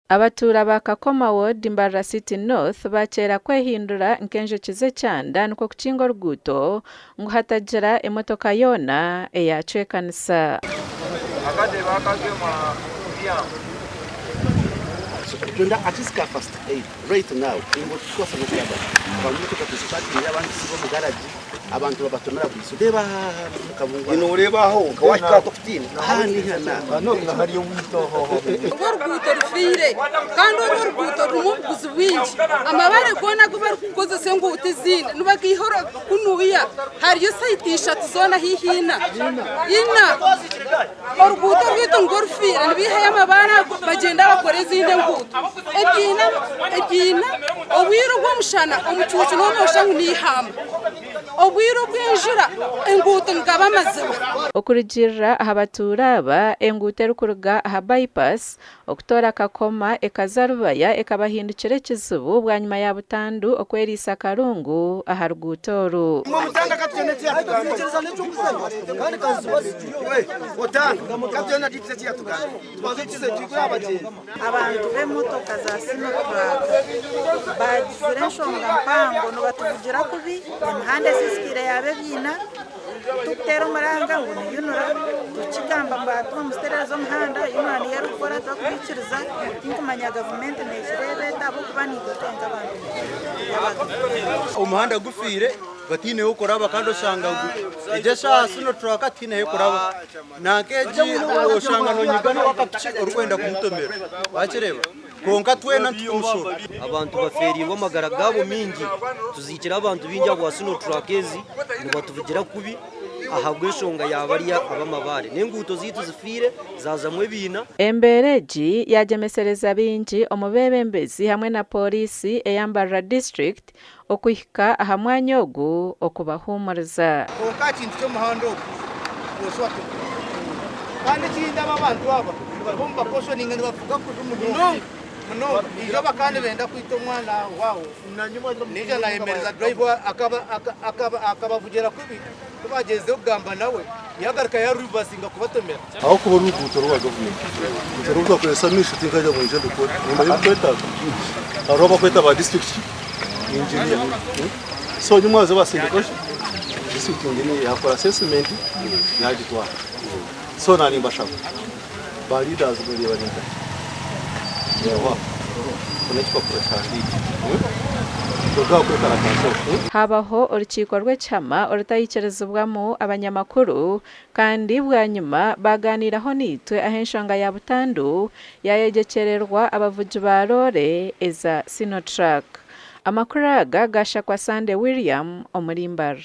Abatuura ba Kakoma Ward, Mbarara City North bakyera kwehindura nk'enjoki z'ekyanda nikwo kukinga oruguuto ngu hatagira emotoka yoona eyacwekanisa. Abantu babatomera bwiso reeba aha mukabungo aha. Noreeba aho nka wahika aha tokutiina aha niha na. Orwo oruguuto rufiire kandi orwo oruguuto rurimu obuguzi bwingi. Amabaare goona agu barikukozesa enguuto ezindi nibagaiha kunuya. Hariyo sayiti ishatu zoona haihi ina. Ina! Oruguuto orwaitu nirwo rufiire nibaihayo amabaare ago bagyenda bakora ezindi enguuto. Ebiina, ebiina, obwire obw'omushana omucuucu nooba nooshusha ngu n'eihamba. Obwire obw'enjura enguuto nigaba amaziba. Okurugiirira aha batuura aba, enguuto erikuruga aha Bypass okutoora Kakoma ekaza Rubaya ekabahindukira ekizibu bwanyima ya butandu okweriisa akarungu aha ruguuto oru. Abantu b'emotoka za Sinotruk baagizire enshonga mpango nibatuvugira kubi, emihanda esiisikaire yaaba ebiina, turikuteera omuranga ngu ni UNRA, tukigamba ngu hati bamutereereze omuhanda, UNRA niyo erikukora tibarikubiikiriza, tinkumanya gavumenti neekireeba eta ahabw'okuba naitwe twenka abantu aba gavumenti. Omuhanda gufiire bataine h'okuraba kandi oshanga ngu egi eshaaha Sinotruk tihaine ah'ekuraba. Nanka egi oshanga nonyiga n'owakapiki orikwenda kumutomera wakireeba kwonka twena nitukumushoba. Abantu bafeereirwe amagara gaabo maingi, tuziikire abantu baingi ahabwa Sinotruk ezi, nibatuvugira kubi ahabw'enshonga ya bariya ab'amabaare. N'enguuto zaitu zifiire zaazamu ebiina. Embeera egi yagyemesereza baingi omu beebembezi hamwe na Pooriisi eya Mbarara District okuhika aha mwanya ogu okubahuumuriza. Kwonka aha kintu ky'omuhanda ogu twoshwa tuti. Kandi ekindi aba abantu aba nibariho nibakosho ninga nibavuga kubi munonga munonga. Eizooba bakaba nibenda kwita omwana waabo naija nayemereza driver akabavugira kubi kubagyezizeho kugamba nawe yagaruka yarivasinga kubatomera. Ahabw'okuba oruguuto rwa gavumenti nikyo rurikubakoresa amaisho tinkaija ngu nyije ndukore nimanya ebirikwetaaga hariho abakweta ba district engineer so nyimwaza basindika ki district engineer yakora assessment yagitwara so na nimbashaba ba leaders mureeba ninkahi reeba aho n'ekipapuro kihandiikye toshobora kwekarakaasa okwo. Habaho orukiiko rw'ekihama orutayikirizibwamu abanyamakuru Kandi bwanyima baagaaniiraho naitwe aha enshonga ya butandu yaayegyekyererwa abavugi ba loore eza Sinotruck. Amakuru aga gaashakwa Sande William omuri Mbarara.